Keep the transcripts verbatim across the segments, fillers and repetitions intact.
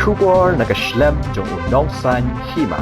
Khubor na ka shlem jong u nongsaiñ hima.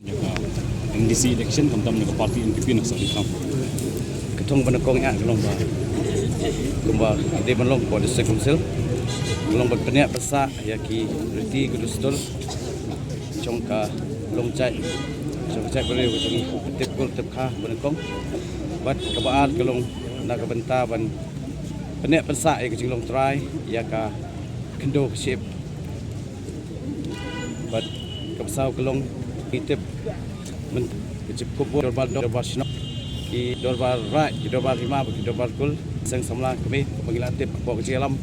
Ïa ka M D C election khamtam na ka party N P P na ka sah Pyrthei. Ka thong ba nyngkong ïa ka long ba kumba ka dei ban long ka district council, ka long ban pynïap pynsah ïa ki riti ki dustur jong ka long jait, jong ka jaitbynriew ka jong ngi, tip kur tip kha ba nyngkong. Bad kaba ar ka long na ka bynta ban pynïap pynsah ïa ka jinglong trai ïa ka khyndew ka shyiap. Bad kaba saw ka long ngi tip mynta ka jingkup vote dorbar, dorbar shnong, ki dorbar raid, ki dorbar hima bad ki dorbar kul, seng samla kmie kaba ngi la tip hapoh ka jingïalam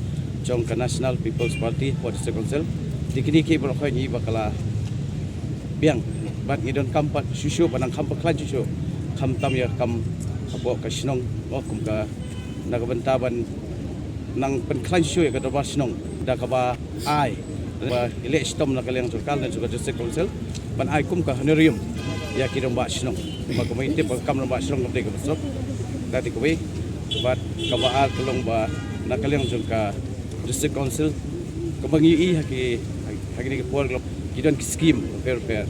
jong ka National People's Party hapoh District Council. Te kine ki baroh khoit ngi ba ka la biang bad ngi donkam pat shuh shuh ban nang kham pynkhlaiñ shuh shuh, khamtam ïa ka kam hapoh ka shnong, oh, kum ka na ka bynta ban nang pynkhlaiñ shuh ïa ka dorbar shnong da kaba ai ba ïaleh shitom na ka liang jong ka, na jong ka District Council ban ai kum ka honorarium ïa ki rangbah shnong. Ba kumba ngi tip ba ka kam rangbah shnong kam dei kaba suk. Kata kawei. Bad kaba ar ka long ba na ka liang jong ka District Council kaba ngi ïohi ha ki, ha kine ki por ki don ki skim bapher bapher.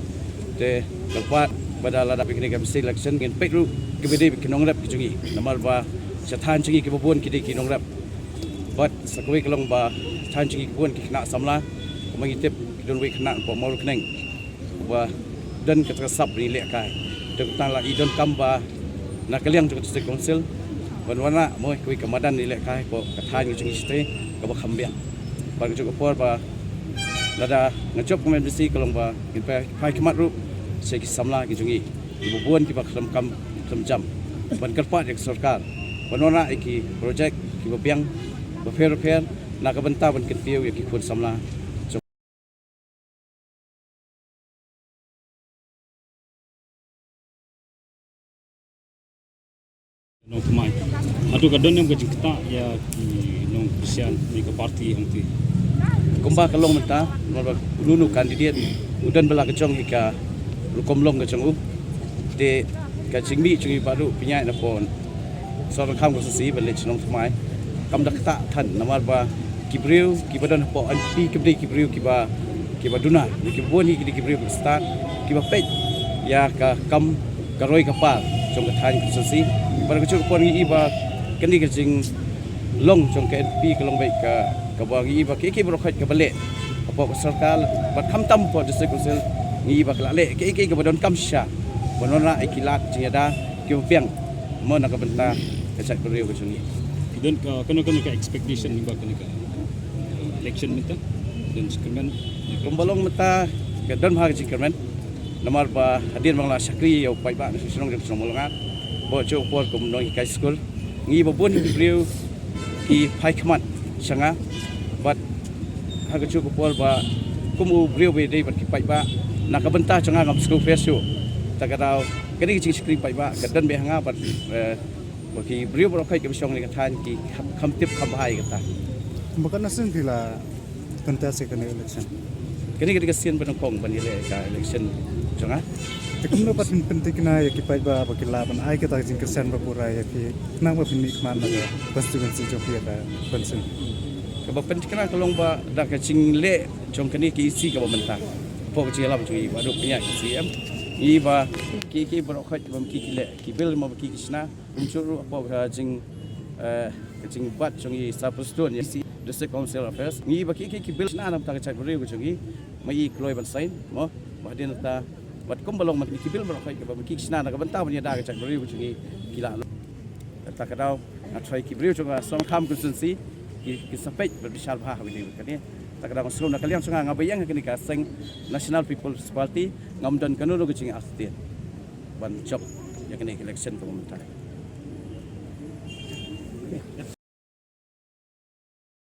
Te kyrpad ba da lada phi kine ki M C election ngin peit ruh kiba dei ki nongrep ki jong ngi. Namar ba sha thaiñ jong ngi kiba bun ki dei ki nongrep. Bad sa kawei ka long ba thaiñ jong ngi ki bun ki khynnah samla, kumba ngi tip ki don wei khynnah hapoh Mawryngkneng ba don kata ka sap ban ïalehkai. Te kumta la i donkam ba na ka liang jong ka District Council ban wanrah mo kawei ka madan ïalehkai hapoh ka thaiñ ka jong ngi shatei kaba kham biang. Bad ka jong ka por ba lada nga jop kum M D C ka long ba ngin phai, phai khmat ruh sha ki samla ki jong ngi kiba bun kiba khlem kam khlem jam ban kyrpad ïa ka sorkar ban wanrah ïa ki projek kiba biang bapher bapher na ka bynta ban kyntiew ïa ki khun samla. Nongthymmai. Hato ka don ne em ka jingktah ïa ki nongkyrshan ne ka party hangtei? Kumba ka long mynta, namar ba uno uno u candidate u don ba la ka jong ïa ka rukom long ka jong u. Te ka jingmih jong ngi baroh pynïaid na pon Sohryngkham constituency ba leit sha Nongthymmai kam da ktah than namar ba ki briew kiba don hapoh N P P ki dei ki briew kiba, kiba duna, kiba bun hi ki dei ki briew kiba stad, kiba peit ïa ka kam ka roi ka par jong ka thaiñ constituency. Bad ka jong ka por ngi i ba kane ka jinglong jong ka N P P ka long beit ka, kaba ngi i ba kiei kiei baroh khoit kaba leh hapoh ka sorkar bad khamtam hapoh District Council ngi i ba ka la leh kiei kiei kaba donkam shisha ban wanrah ïa ki lad jingïada kiba biang mo na ka bynta ka jaitbynriew ka jong ngi. Ki don ka, kano kano ka expectation lyngba kane ka election mynta? Don jingkyrmen? Kumba long mynta ka don bha ka jingkyrmen. Namar ba hadien ba nga la shakri ïa u paidbah na shnong jong ka shnong Mawlyngngat, bad jong ka por kum nonghikai skul, ngi ba bun ki briew ki phai khmat sha nga bad ha ka juh ka por ba kum u briew ba dei bad ki paidbah na ka bynta jong nga ngam sngewpher shuh. Ta ka daw kane ka jingshakri paidbah ka don beit ha nga bad, eh, ba ki briew baroh khoit kiba shong ha kane ka thaiñ ki kham, kham tip kham bha ïa kata. Kumba katno sien phi la contest ïa kane election? Kane ka dei ka sien ba nyngkong ban ïaleh ka election jong nga. Te kumno pat phin pynthikna ïa ki paidbah ba ki lah ban ai kata ka jingkyrshan ba pura ïa phi khnang ba phin mihkhmat na ka constituency jong phi ïa ka election? Kaba pynthikna ka long ba da ka jingleh jong kane ka E C kaba mynta, hapoh ka jingïalam jong ngi baroh pynïaid ka C M, ngi ba kiei kiei baroh khoit ba ma ki ki leh, ki bill ma ma ki ki shna, kumjuh ruh hapoh ka jing, eh, ka jingbat jong i Sir Prestone, i District Council Affairs. Ngi ba ki, ki, ki bill shna na ka bynta ka jaitbynriew ka jong ngi, ma i kloi ban sign, mo, ba hadien ta, bad kumba long ma ki bill baroh khoit ba ma ki shna na ka bynta ban ïada ka jaitbynriew ka jong ngi, ki la. Ta ka daw nga tharai ki briew jong ka Sohryngkham constituency ki, ki sa peit bad bishar bha ha kane. Ta ka daw nga sngew na ka liang jong nga, nga ba ïeng ha kane ka seng National People's Party, ngam don kano kano ka jingartatien ban jop ïa kane ka election kaba mynta.